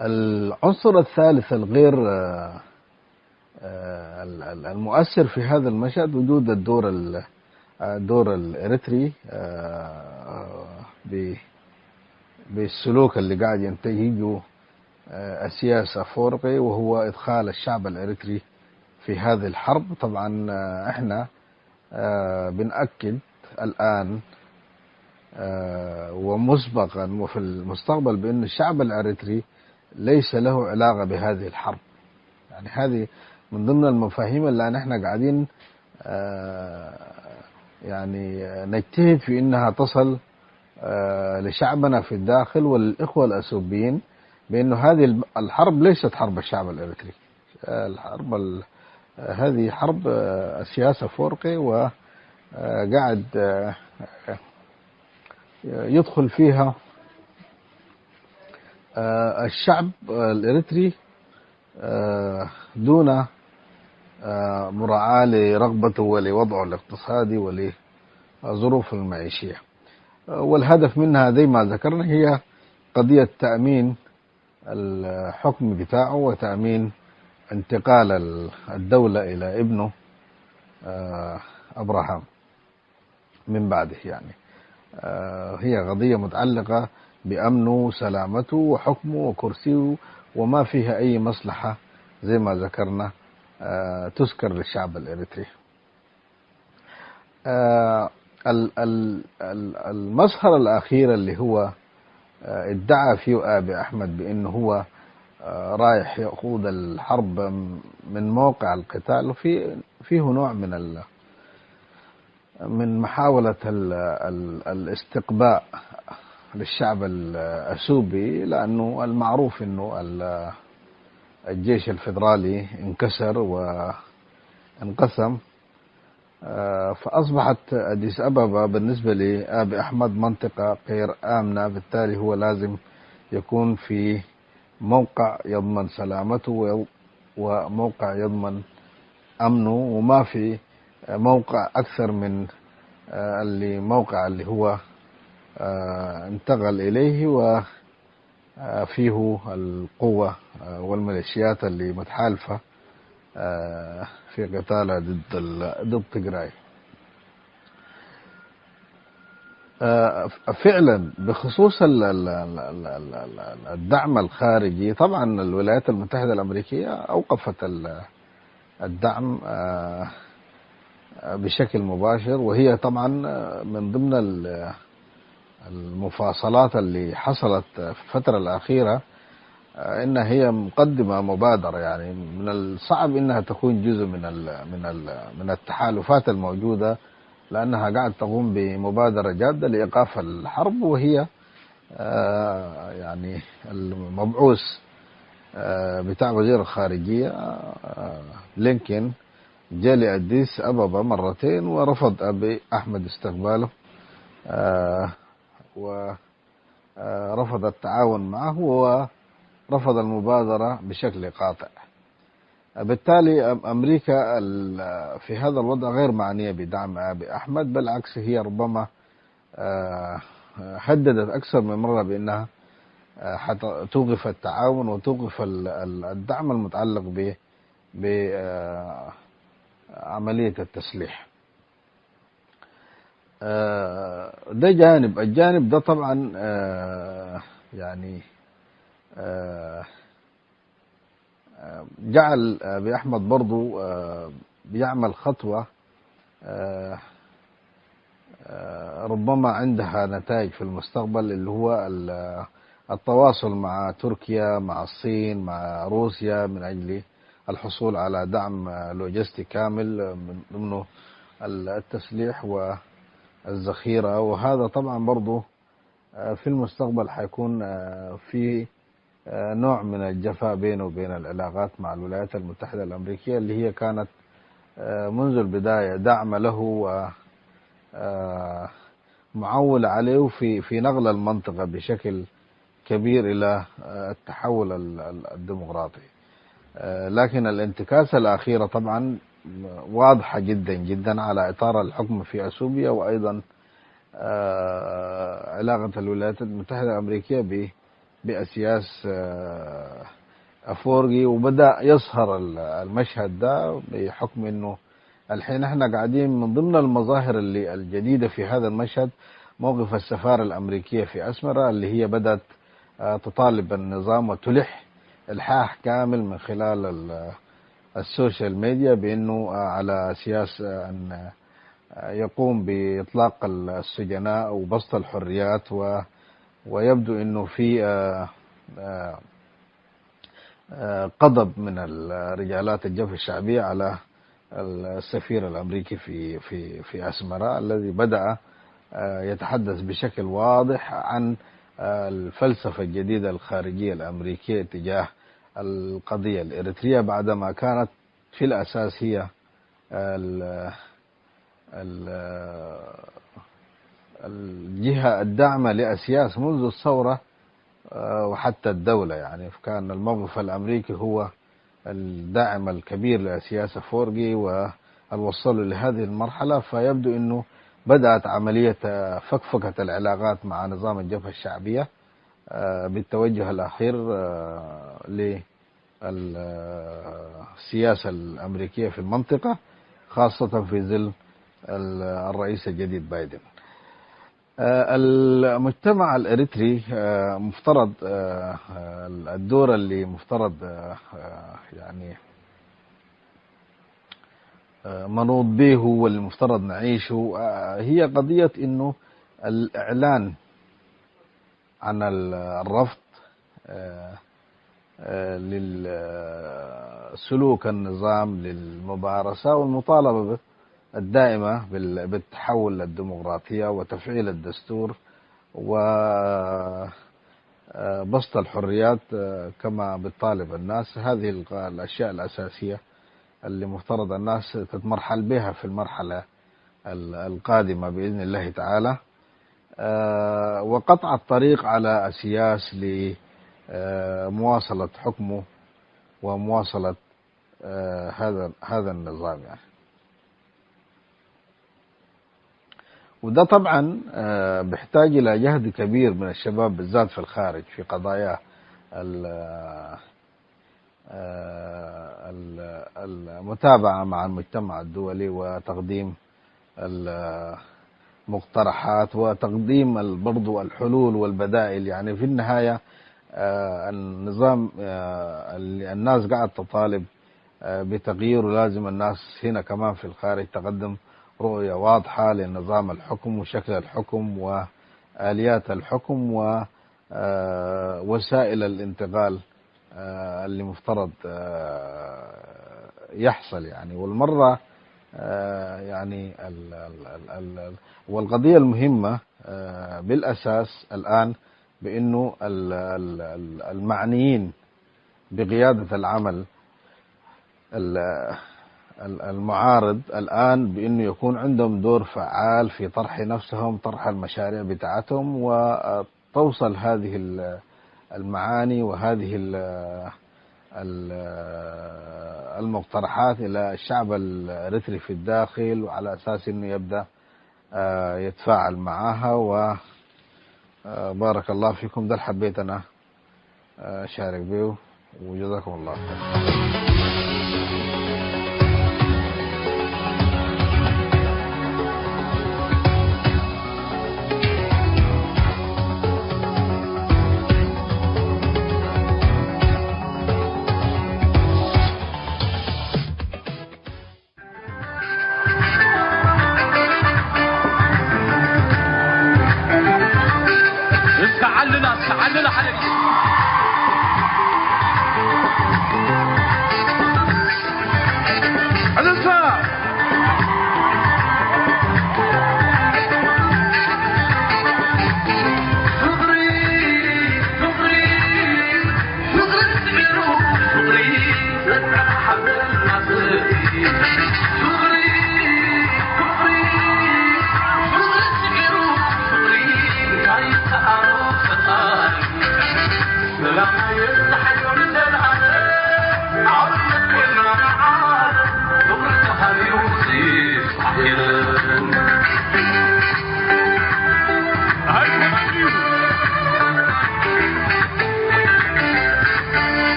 العنصر الثالث الغير، آه، آه، ال-، ال-، المؤثر في هذا المشهد وجود الدور ال-، آه، دور الإريتري، آه، ب-، بالسلوك اللي قاعد ينتهجه، آه، السياسة أفورقي، وهو إدخال الشعب الإريتري في هذه الحرب. طبعًا، آه، إحنا، آه، بنأكد الآن آه، ومسبقا وفي المستقبل بأن الشعب الإريتري ليس له علاقة بهذه الحرب. يعني هذه من ضمن المفاهيم اللي نحن قاعدين، آه، يعني نجتهد في إنها تصل، آه، لشعبنا في الداخل وللإخوة الأثيوبيين، بأنه هذه الحرب ليست حرب الشعب الإريتري. آه، الحرب ال-، آه، هذه حرب، آه، السياسة فورقي، وقاعد، آه، يدخل فيها، آه، الشعب الإريتري، آه، دون، آه، مراعاة لرغبته ولوضعه الاقتصادي ولظروفه المعيشية. آه، والهدف منها زي ما ذكرنا هي قضية تأمين الحكم بتاعه وتأمين انتقال ال-، الدولة إلى ابنه، آه، أبراهام من بعده، يعني. آه، هي قضية متعلقة بأمنه وسلامته وحكمه وكرسيه، وما فيها أي مصلحة زي ما ذكرنا، آه، تذكر للشعب الإريتري. آه، ال-، ال-، ال-، المظهر الأخير اللي هو، آه، ادعى فيه آبي أحمد بأنه هو، آه، رايح يخوض الحرب من موقع القتال، وفي، فيه نوع من ال-، من محاولة ال-، ال-، الاستقباء للشعب الأثيوبي، لأنه المعروف إنه ال-، الجيش الفيدرالي انكسر وانقسم. آه، فأصبحت أديس أبابا بالنسبة لآبي أحمد منطقة غير آمنة، بالتالي هو لازم يكون في موقع يضمن سلامته و-، وموقع يضمن أمنه، وما في موقع أكثر من، آه، اللي، موقع اللي هو، آه، انتقل إليه و، آه، فيه القوة، آه، والميليشيات اللي متحالفة، آه، في قتالها ضد ال-، ضد تجراي. آه، ف-، فعلًا بخصوص ال-، ال-، ال-، ال-، ال-، ال-، ال-، الدعم الخارجي، طبعًا الولايات المتحدة الأمريكية أوقفت ال-، الدعم، آه، بشكل مباشر، وهي طبعًا من ضمن ال-، المفاصلات اللي حصلت في الفترة الأخيرة، آه، إنها هي مقدمة مبادرة، يعني من الصعب إنها تكون جزء من ال-، من ال-، من التحالفات الموجودة، لأنها قاعد تقوم بمبادرة جادة لإيقاف الحرب، وهي، آه، يعني المبعوث، آه، بتاع وزير الخارجية، آه، بلينكين، جاء لأديس أبابا مرتين ورفض أبي أحمد استقباله، آه، ورفض التعاون معه ورفض المبادرة بشكل قاطع. بالتالي أم-، أمريكا ال-، في هذا الوضع غير معنية بدعم أبي أحمد، بالعكس هي ربما، آه، هددت أكثر من مرة بأنها، آه، حتوقف التعاون وتوقف ال-، ال-، الدعم المتعلق ب-، ب-، آه، عملية التسليح. آه، ده جانب. الجانب ده طبعًا، آه، يعني، آه، آه، جعل أبي أحمد برضو، آه، بيعمل خطوة، آه، آه، ربما عندها نتائج في المستقبل، اللي هو ال-، التواصل مع تركيا، مع الصين، مع روسيا، من أجل الحصول على دعم، آه، لوجستي كامل، آه، من ضمنه ال-، التسليح والذخيرة. وهذا طبعًا برضو، آه، في المستقبل حيكون، آه، في، آه، نوع من الجفاء بينه وبين العلاقات مع الولايات المتحدة الأمريكية، اللي هي كانت، آه، منذ البداية داعمة له و، آه، معولة عليه في، في نقل المنطقة بشكل كبير إلى، آه، التحول ال-، ال-، الديمقراطي. آه، لكن الانتكاسة الأخيرة طبعًا واضحة جدًا جدًا على إطار الحكم في أثيوبيا، وأيضًا، آه، علاقة الولايات المتحدة الأمريكية ب-، بأسياس، آه، أفورقي، وبدأ يظهر ال-، المشهد ده بحكم إنه الحين إحنا قاعدين من ضمن المظاهر اللي الجديدة في هذا المشهد موقف السفارة الأمريكية في أسمرة، اللي هي بدأت، آه، تطالب النظام وتلح إلحاح كامل من خلال ال-، السوشيال ميديا بأنه، آه، على أساس، آه، أن آه، يقوم بإطلاق السجناء وبسط الحريات، و-، ويبدو إنه في، آه، آه، آه، غضب من ال-، رجالات الجبهة الشعبية على السفير الأمريكي في، في، في أسمرة، الذي بدأ، آه، يتحدث بشكل واضح عن، آه، الفلسفة الجديدة الخارجية الأمريكية تجاه القضية الإريترية، بعدما كانت في الأساس هي ال-، ال-، الجهة الداعمة لأسياس منذ الثورة، آه، وحتى الدولة، يعني، كان الموقف الأمريكي هو الداعم الكبير لأسياس أفورقي، والوصل لهذه المرحلة، فيبدو إنه بدأت عملية، آه، فكفكة العلاقات مع نظام الجبهة الشعبية، آه، بالتوجه الأخير، آه، ل السياسة الأمريكية في المنطقة، خاصة في ظل ال-، الرئيس الجديد بايدن. آه، المجتمع الإريتري، آه، مفترض، آه، آه، الدور اللي مفترض، آه، آه، يعني، آه، منوط به واللي مفترض نعيشه، آه، هي قضية إنه الإعلان عن ال-، الرفض، آه، آه، لل-، آه، سلوك النظام للمبارسة والمطالبة ب-، الدائمة بال-، بالتحول للديمقراطية وتفعيل الدستور و، آه، بسط الحريات، آه، كما بتطالب الناس. هذه الق-، الأشياء الأساسية اللي مفترض الناس تتمرحل بها في المرحلة ال-، القادمة بإذن الله تعالى. آه، وقطع الطريق على أسياس ل، آه، مواصلة حكمه ومواصلة، آه، هذا، هذا النظام، يعني. وده طبعًا، آه، بيحتاج إلى جهد كبير من الشباب، بالذات في الخارج، في قضايا ال-، آه، ال-، المتابعة مع المجتمع الدولي وتقديم المقترحات وتقديم ال-، برضو الحلول والبدائل. يعني في النهاية، آه، النظام، آه، اللي الناس قاعد تطالب، آه، بتغييره، لازم الناس هنا كمان في الخارج تقدم رؤية واضحة لنظام الحكم وشكل الحكم وآليات الحكم و آه، وسائل الانتقال، آه، اللي مفترض، آه، يحصل، يعني. والمرة، آه، يعني ال-، ال-، ال-، ال-، ال-، والقضية المهمة، آه، بالأساس الآن بأنه ال-، ال-، ال-، المعنيين بقيادة العمل ال-، ال-، المعارض الآن بأنه يكون عندهم دور فعال في طرح نفسهم، طرح المشاريع بتاعتهم، وتوصل هذه ال-، المعاني وهذه ال-، ال-، المقترحات إلى الشعب الإريتري في الداخل، وعلى أساس أنه يبدأ، آه، يتفاعل معها. و، آه، بارك الله فيكم، ده اللي حبيت أنا، آه، أشارك به، وجزاكم الله خير. እስከ ዐልላ፣ እስከ ዐልላ ሐለል።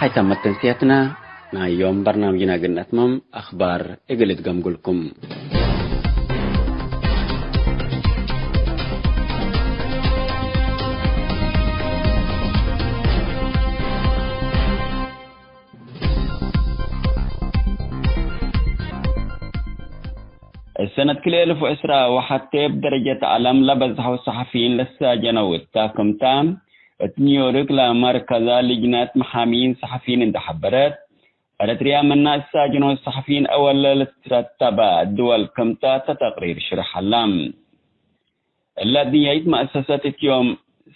ሀይ ተመት ተንስየትነ ናይ ዮም በርናምጅነ እግል ነትመም፣ አኽባር እግል እትገምጉልኩም። እሰነት ክልኤ እልፍ ወዕስራ ወሐቴ እብ ደረጀት ዐለም ለበዝሐው ሰሐፊይን ለሳጀነው እታ ክምታ፣ እት ኒውዮርክ ለመርከዛ ልጅነት መሓሚይን ሰሐፊይን እንዴ ሐበረት፣ ኤረትርያ ምነ እሳጅኖ ሰሐፊይን አወለ ለልትረተበ ድወል ክምተ እተ ተቅሪር ሽርሕ ሀላ። እለ አድንያይት መአሰሰት እት ዮም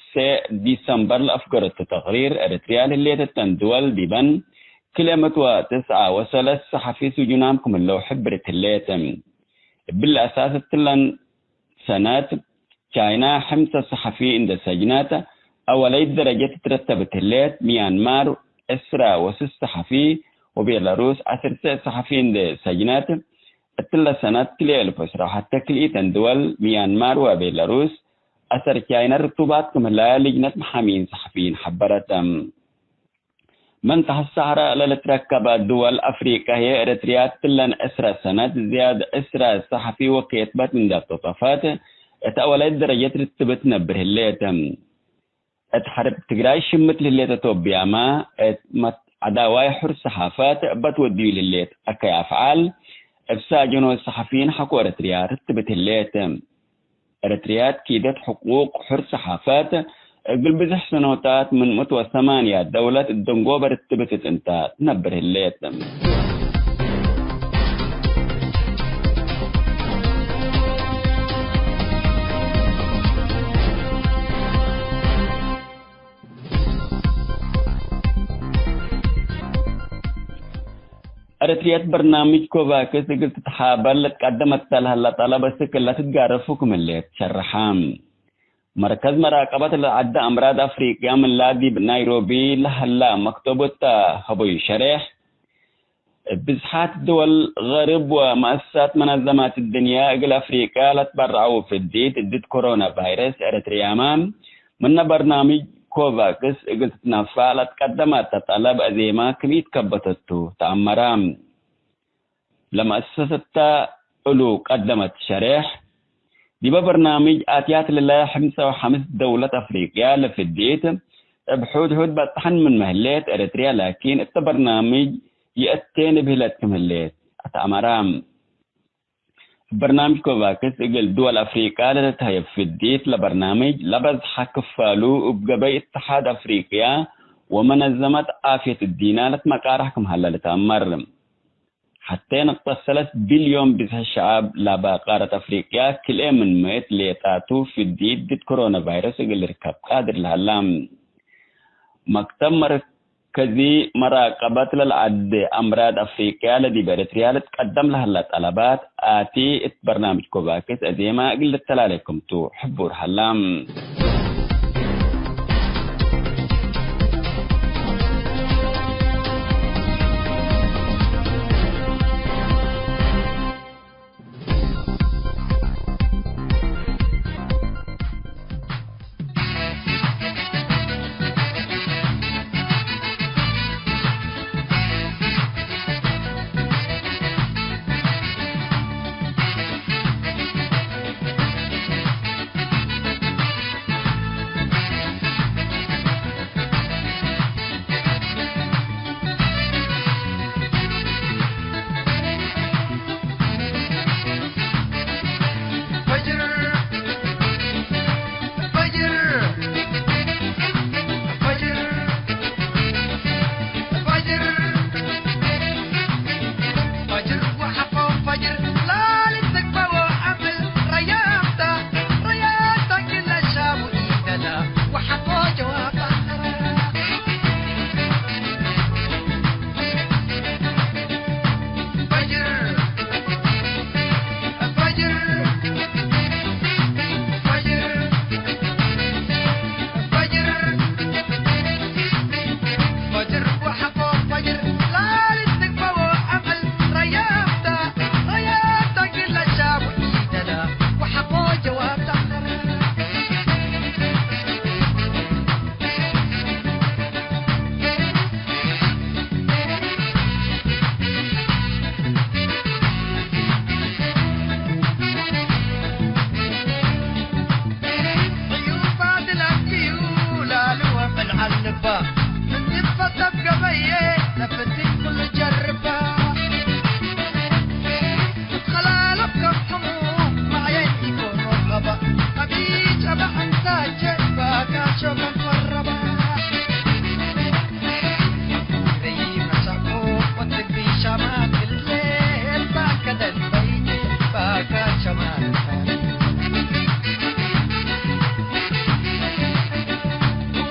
ሴዕ ዲሰምበር ለአፍገረቱ ተቅሪር፣ ኤረትርያ ለህሌት እተን ድወል ዲበን ክልኤ ምእት ወትስዐ ወሰለስ ሰሐፊ ስጁናም ክም ህለው ሕብርት ህሌት። እብሊ አሳስ እትለን ሰነት፣ ቻይና ሕምሰ ሰሐፊ እንዴ ሰጅነት፣ አወለይት ደረጀት ትረተብት ህሌት፣ ሚያንማር ዕስራ ወስስ ሰሐፊ ወቤላሩስ ዐስር ሰሐፊ እንዴ ሰጅነት፣ እትለ ሰነት ክልኤ እልፍ ወዕስራ ወሐቴ ክልኢተን ድወል፣ ሚያንማር ወቤላሩስ፣ አሰር ቻይና ርቱባት ክም ህለ ልጅነት መሓሚን ሰሐፊይን ሐበረት። ምን ተሐት ሰሐረ ለልትረከበ ድወል አፍሪቀ ህዬ፣ ኤረትርያ እትለን ዕስረ ሰነት ዝያድ ዕስረ ሰሐፊ ወኬትበት እንዴ አቶጠፈት፣ እት አወላይት ደረጀት ርትብት ነብር ህሌት። እት ሐርብ ትግራይ ሽምት ለህሌት አቶብያመ፣ እት መት ዐዳዋይ ሑር ሰሓፈት እበ ትወድዩ ለህሌት አከይ አፍዓል፣ እብ ሳጅኖ ሰሐፊይን ሐቆ ኤረትርያ ርትብት ህሌት። ኤረትርያት ኪደት ሕቁቅ ሑር ሰሓፈት እግል ብዝሕ ሰኖታት ምን ምእት ወሰማንያ ደውለት እት ደንጎበ ርትብት እት እንተ ትነብር ህሌት። ኤረትርያት በርናምጅ ኮቫክስ እግል ትትሓበር ለትቀደመት ለሀላ ጠለብ አስክ ለትትጋረፉ ክም ህሌት ሸርሐ። መርከዝ መራቀበት ለዐደ አምራድ አፍሪቅያ ምን ላዲብ ናይሮቢ ለሀላ መክተቡ እተ ሀበዩ ሸሬሕ፣ እብ ብዝሓት ድወል ገርብ ወመአሰሳት መነዘማት ድንያ እግል አፍሪቅያ ለትበረዐው ፍዲት እድት ኮሮና ቫይረስ፣ ኤረትርያመ ምነ በርናምጅ ኮቫክስ እግል ትትነፈዕ ለትቀደመ እተ ጠለብ አዜመ ክም ኢትከበተቱ ተአመረ። ለመአሰሰተ እሉ ቀደመት ሸሬሕ፣ ዲበ በርናምጅ አትያት ለለ ሕምሰ ወሐምስ ደውለት አፍሪቅያ ለፍዲት እብ ሑድ ሑድ በጽሐን ምንመ ህሌት፣ ኤረትርያ ላኪን እተ በርናምጅ ይአቴን እብ ህለት ክም ህሌት አትአመረ። በርናምጅ ኮቫክስ እግል ድወል አፍሪቅያ ለልትሀየብ ፍዲት ለበርናምጅ ለበዝሐ ክፋሉ እብ ገበይ እትሓድ አፍሪቅያ ወመነዘመት ዓፍየት እዲና ለትመቃራሕ ክም ሀለ ልትአመር። ሐቴ ንቅጠት ሰለስ ቢልዮን ብዝሒ ሸዐብ ላበ ቃረት አፍሪቅያ ክልኤ ምን ምእት ሌጣቱ ፍዲት ድድ ኮሮና ቫይረስ እግል ልርከብ ቃድር ለሀላ። መክተብ መርከዚ መራቀበት ለልዐድ አምራድ አፍሪቅያ ለዲብ ኤረትርያ ልትቀደም ለሀላ ጠለባት አቲ እት በርናምጅ ኮቫክስ አዜማ እግል ልተላሌ ክምቱ ሕቡር ሀላ።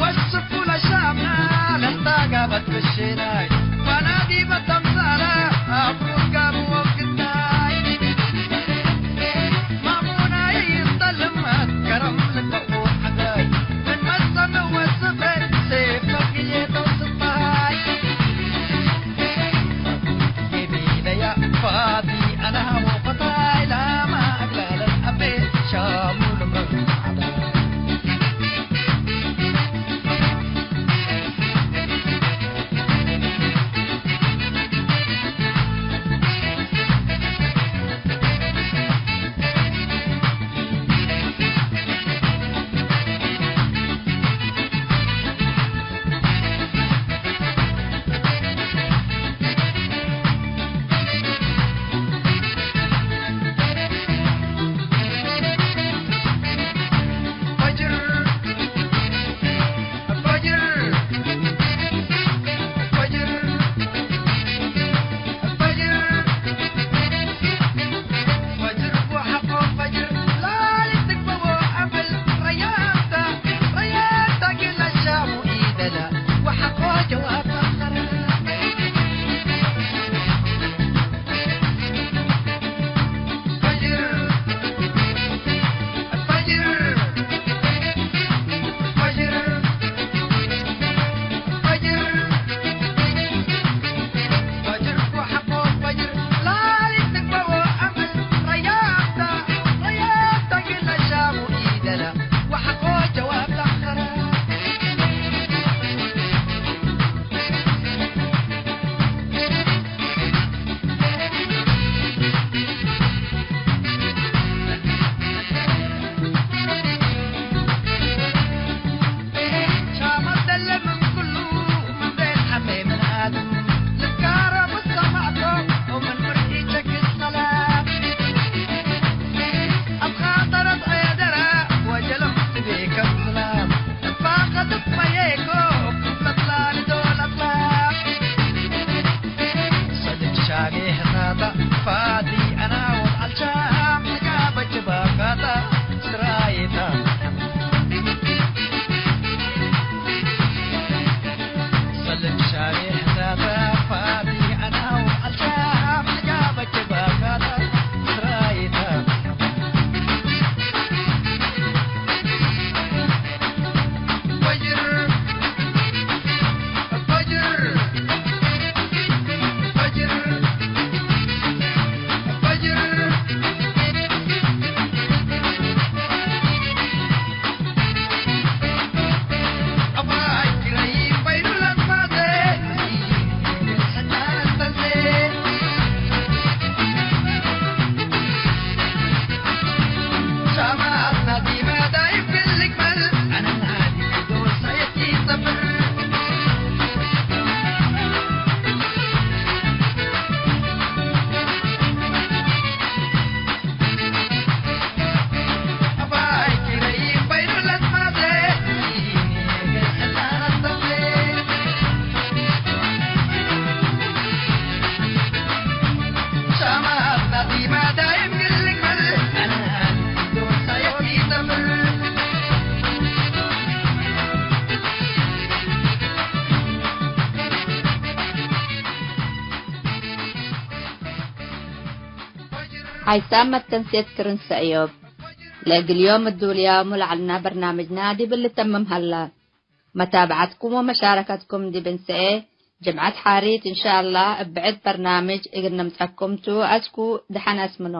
ወስፉ ለሻምና ለታጋበት ብሽናይ ፈናዲ በተምሳላ አፍሩት ጋር ወግታይ ማሙናይ ይጠልመት ከረም ልቀቁ ሐጋይ ምን መሰም ወስፈ ሴፍ ፈቅዬ ተውስታይ ሓይሳም መተንሴት ክርን ሰእዮብ። ለእግል ዮም እዱልያሙ ለዐልና በርናምጅና ዲብ ልተምም ሀላ። መታብዐትኩም ወመሻረከትኩም ዲብ እንሰኤ ጅምዐት ሓሪት እንሻአላህ እብ ብዕድ በርናምጅ እግል ነምጸኩም ቱ። አስኩ ደሐን አስምኖ።